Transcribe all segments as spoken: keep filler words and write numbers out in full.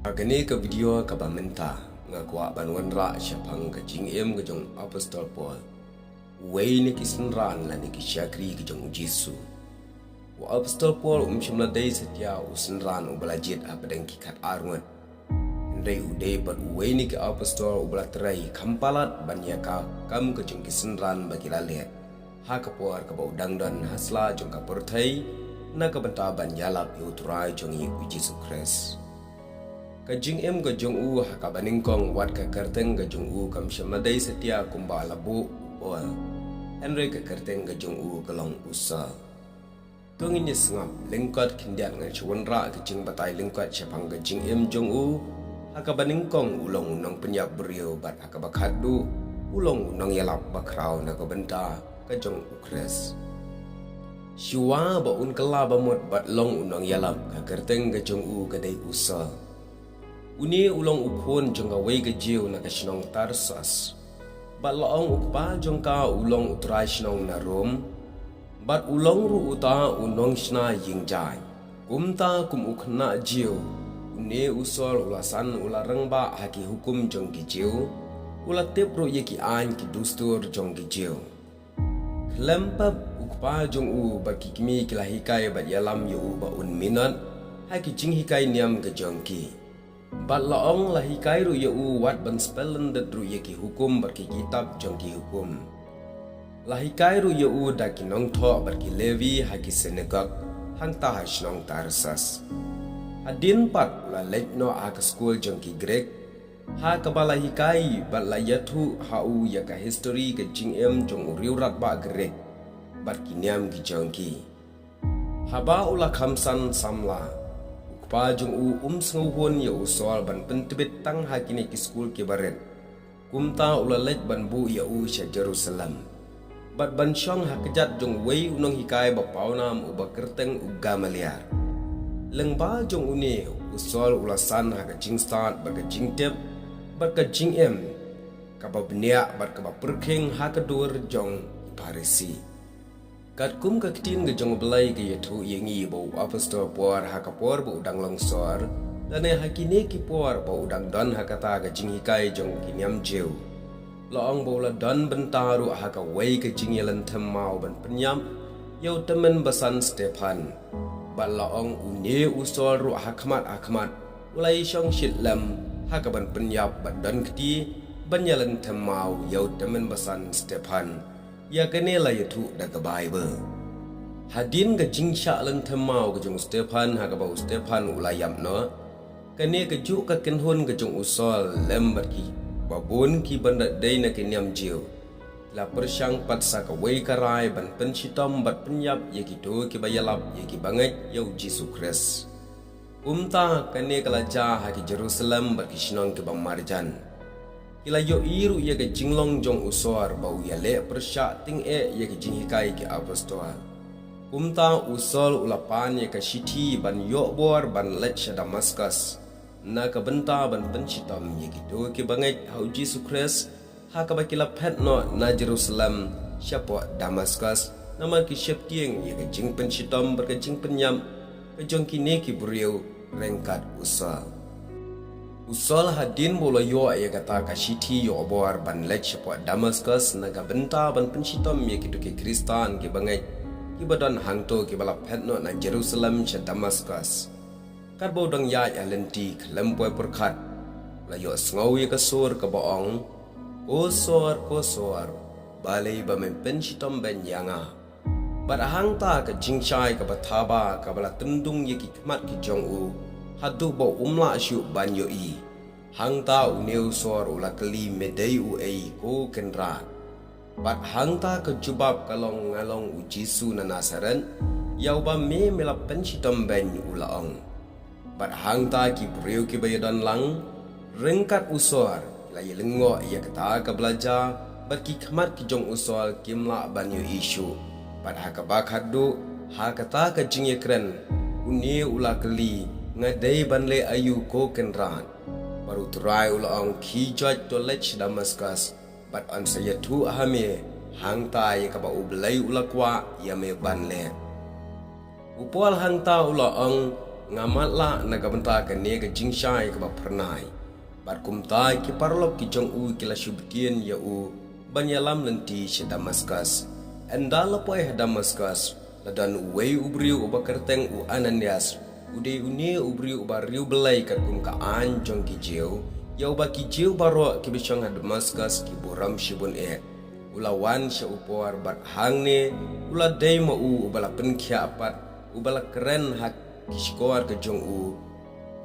Ha kane ka video kaba mynta, nga kwah ban wanrah shaphang ka jingim ka jong u Apostol Paul, uwei na ki synran lane ki shakri ka jong u Jisu. U Apostol Paul um shym la dei satia u synran uba la jied hapdeng ki khatar ngut. Hynrei u dei pat uwei na ki apostol uba la trei kham palat ban ïa ka kam ka jong ki synran ba ki la leh ha ka por kaba u dang don ha sla jong ka pyrthei, na ka bynta ban ïalap ïa u Trai jong ngi u Jisu Khrist. Ka jingim ka jong u ha kaba nyngkong wat ka kyrteng ka jong u kam shym la dei satia kumba la buh u Paul, hynrei ka kyrteng ka jong u ka long u Saul. To ngin ïa sngap lyngkot khyndiat, ngan sa wanrah ka jingbatai lyngkot shaphang ka jingim jong u. Ha kaba nyngkong u long u nongpynïap briew bad ha kaba khatduh u long u nongïalap bakhraw na ka bynta ka jong u Khrist. Shuwa ba un kylla bamut bad long u nongïalap, ka kyrteng ka jong u ka dei u Saul. Une u long u khun jong kawei ka Jiw na ka shnong Tarsus. Bad la ong u kpa jong ka u long u trai shnong na Rom. Bad u long ruh uta u nongshna ïing jaiñ. Kumta kum u khynnah Jiw, une u Saul u la san, u la rangbah ha ki hukum jong ki Jiw, u la tip ruh ïa ki aiñ ki dustur jong ki Jiw. Khlem pep, u kpa jong u bad ki kmie ki la hikai bad ïalam ïa u ba un minot ha ki jinghikai niam ka jong ki. Bad la ong la hikai ruh ïa u wat ban spell lyndet ruh ïa ki hukum bad ki kitab jong ki hukum. La hikai ruh ïa u da ki nongthoh bad ki Levi ha ki synagog hangta ha shnong Tarsus. Hadien pat u la leit noh ha ka skul jong ki Grik, ha kaba la hikai bad la ïathuh ha u ïa ka histori ka jingim jong u riewratbah Grik bad ki niam ki jong ki. Haba u la kham san samla, u kpa jong u um sngewhun ïa u Saul ban pyntbit tang ha kine ki skul kiba rit. Kumta u la leit ban buh ïa u sha Jerusalem, bad ban shong ha kjat jong uwei u nonghikai ba pawnam uba kyrteng u Gamaliel. Lyngba jong une u Saul u la san ha ka jingstad bad ka jingtip bad ka jingim kaba bniah bad kaba pyrkhing ha ka dur jong ki Pharisi. Katkum ka ktien ka jong U Blei ka ïathuh ïa ngi ba u Apostol Paul ha ka por ba u dang long sor, lane ha kine ki por ba u dang don ha kata ka jinghikai jong ki niam Jiw, la ong ba u la don bynta ruh ha kawei ka jingïaleh thymmai ban pynïap ïa u tymmen basan Stephan. Bad la ong une u Saul ruh ha khmat ha khmat u la ïashong shitlem ha kaban pynïap bad don kti ban ïaleh thymmai ïa u tymmen basan Stephan. Ïa kane la ïathuh da ka Baibl. Hadien ka jingshah leh thymmai ka jong u Stephan ha kaba u Stephan u la ïap noh, kane kajuh ka kynhun ka jong u Saul lem bad kiba bun kiba dei na ki niam Jiw, la pyrshang pat sa kawei ka rai ban pynshitom bad pynïap ïa kito kiba ïalap ïa ki bangeit ïa u Jisu Khrist. Kumta kane ka la jia ha ki Jerusalem bad ki shnong kiba marjan. Ki la ïohi ruh ïa ka jinglong jong u Saul ba u ïaleh pyrshah tyngeh ïa ki jinghikai ki apostol. Kumta u Saul u la pan ïa ka shithi ban ïoh bor ban leit sha Damaskus, na ka bynta ban pynshitom ïa kito kiba ngeit ha u Jisu Khrist, ha kaba ki la phet noh na Jerusalem shapoh Damaskus, namar ki sheptieng ïa ka jingpynshitom bad ka jingpynïap ka jong kine ki briew ryngkat u Saul. U Saul hadien ba u la ïoh ïa kata ka shithi ïoh bor ban leit shapoh Damaskus na ka bynta ban pynshitom ïa kito ki Khristan kiba ngeit kiba don hangto kiba la phet noh na Jerusalem sha Damaskus. Katba u dang ïaid ha lynti khlem poi pyrkhat, u la ïohsngew ïa ka sur kaba ong, "Ko Saul, ko Saul, balei ba men pynshitom beiñ ïa nga?" Bad hangta ka jingshai kaba thaba kaba la tyndung ïa ki khmat ki jong u, haduh ba um lah shuh ban ïohi. Hangta une u Saul u la kylli, "Me dei uei, ko Kynrad?" Bad hangta ka jubab ka long, "Nga long u Jisu na Nasaret, ïa uba me, me la pynshitom beiñ," u la ong. Bad hangta ki briew kiba ïadon lang ryngkat u Saul ki la ïalyngngoh ïa kata kaba la jia, bad ki khmat ki jong u Saul kim lah ban ïohi shuh. Bad ha kaba khatduh, ha kata ka jingïakren, une u la kylli, "Nga dei ban leh aïu, ko Kynrad?" Bad u Trai u la ong, "Khie joit, to leit sha Damaskus, bad yn sa ïathuh ha me hangta ïa kaba U Blei u la kwah ïa me ban leh." U Paul hangta u la ong, Nga matlah na ka bynta kane ka jingshai kaba phyrnai. Bad kumta ki paralok ki jong u ki la shu btien ïa u ban ïalam lynti sha Damaskus. Ynda la poi ha Damaskus, la don uwei u briew uba kyrteng u Ananias, u dei une u briew uba riewblei katkum ka aiñ jong ki Jiw, ïa uba ki Jiw baroh kiba shong ha Damaskus ki burom shibun eh. U la wan sha u Paul bad hangne u la dei ma u uba la pynkhiah pat, uba la kren ha ki shkor ka jong u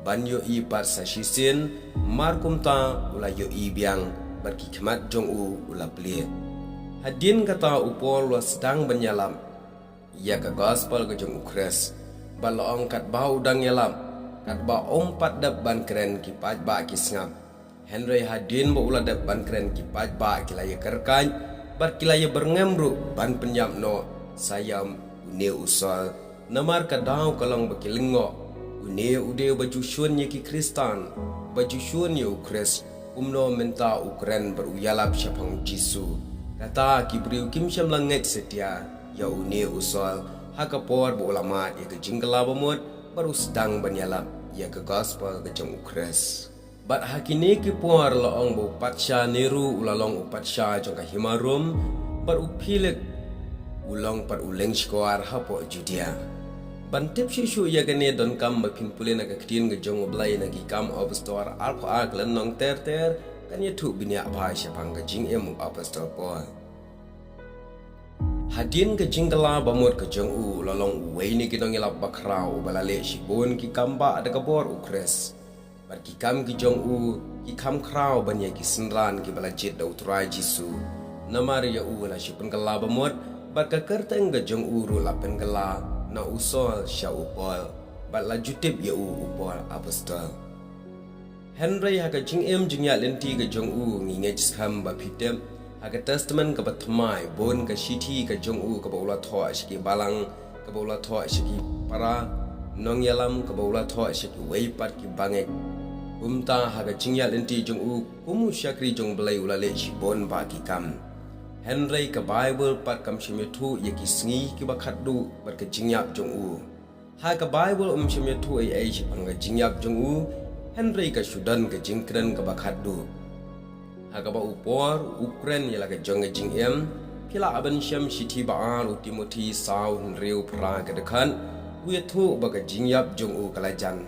ban ïohi pat sa shisien, mar kumta u la ïohi biang bad ki khmat jong u u la plie. Hadien kata u Paul u la sdang ban ïalap ïa ka gospel ka jong u Khrist. Bad la ong katba u dang ïalap, katba um pat dep ban kren ki paidbah ki sngap. Hynrei hadien ba u la dep ban kren ki paidbah ki la ïa kyrkait, bad ki la ïa byrngem ruh ban pynïap noh sa ïa une u Saul. Namar ka daw ka long ba ki lyngngoh, une u dei uba ju shun ïa ki Khristan, uba ju shun ïa u Khrist, kumno mynta u kren bad u ïalap shaphang u Jisu. Kata ki briew kim shym la ngeit satia ïa une u Saul, ha ka por ba u la mad ïa ka jingkylla bamut, bad u sdang ban ïalap ïa ka gospel ka jong u Khrist. Bad ha kine ki por la ong ba u patsha Nero u la long u patsha jong ka hima Rom, bad u Philip u long pat u lyngshkor hapoh Judia. Ban tip shuh shuh ïa kane donkam ba phin pule na ka ktien ka jong u Blei na Ki Kam Apostol arphew ar ka lynnong ter ter, kan ïathuh bniah bha shaphang ka jingim u Apostol Paul. Hadien ka jingkylla bamut ka jong u, u la long uwei na ki nongïalap bakhraw uba la leh shibun ki kam bah da ka bor u Khrist. Bad ki kam ki jong u ki kham khraw ban ïa ki synran kiba la jied da u Trai Jisu. Namar ïa u la shu pynkylla bamut, bad ka kyrteng ka jong u ruh la pynkylla na u Saul sha u Paul, bad la ju tip ïa u u Paul Apostol. Hynrei ha ka jingim jingïaid lynti ka jong u, ngi ngeit skhem ba phi tip, ha ka Testament kaba thymmai, bun ka shithi ka jong u kaba u la thoh sha ki balang, kaba u la thoh sha ki para nongïalam, kaba u la thoh sha kiwei pat ki bangeit. Kumta ha ka jingïaid lynti jong u kum u shakri jong u Blei, u la leh shibun bah ki kam. Hynrei ka Baibl pat kam shym ïathuh ïa ki sngi kiba khatduh bad ka jingïap jong u. Ha ka Baibl um shym ïathuh ei ei shaphang ka jingïap jong u, hynrei ka shu don ka jingkren kaba khatduh. Ha kaba u Paul u kren ïa la ka jong ka jingim, phi lah ban shem shithi ba ar u Timothi saw, hynriew phra ka dkhot, u ïathuh ba ka jingïap jong u ka la jan.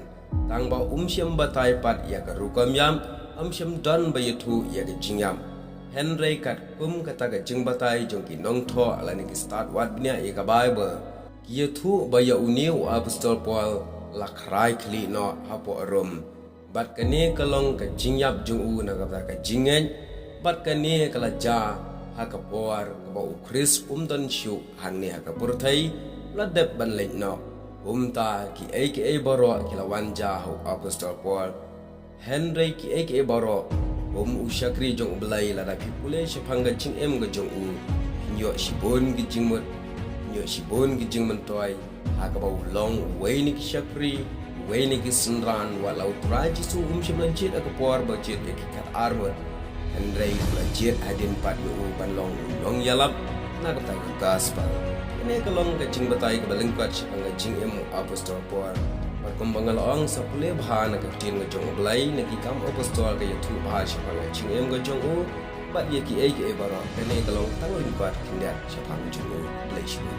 Tang ba um shym batai pat ïa ka rukom ïap, um shym don ba ïathuh ïa ka jingïap. Hynrei katkum kata ka jingbatai jong ki nongthoh lane ki stad wad bniah ïa ka Baibl, ki ïathuh ba ïa une u Apostol Paul la khrai khlieh noh hapoh Rom. Bad kane ka long ka jingïap jong u na ka bynta ka jingngeit, bad kane ka la jia ha ka por kaba u Khrist um don shuh hangne ha ka pyrthei, la dep ban leit noh. Kumta kiei kiei baroh ki la wan jia ha u Apostol Paul. Hynrei kiei kiei baroh, kum u shakri jong u Blei, lada phi pule shaphang ka jingim ka jong u, phin ïoh shibun ki jingmut, phin ïoh shibun ki jingmyntoi, ha kaba u long uwei na ki shakri, uwei na ki synran, wat la u Trai Jisu um shym la jied ha ka por ba jied ïa ki khatar ngut. Hynrei u la jied hadien pat ïa u ban long u nongïalap na ka bynta ka gospel. Kane ka long ka jingbatai kaba lyngkot shaphang ka jingim u Apostol Paul. Bad kumba nga la ong, sa pule bha na ka ktien ka jong u Blei, na Ki Kam Apostol ka ïathuh bha shaphang ka jingim ka jong u, bad ïa kiei kiei baroh, kane ka long tang lyngkot khyndiat shaphang ka jong u. Khublei shibun.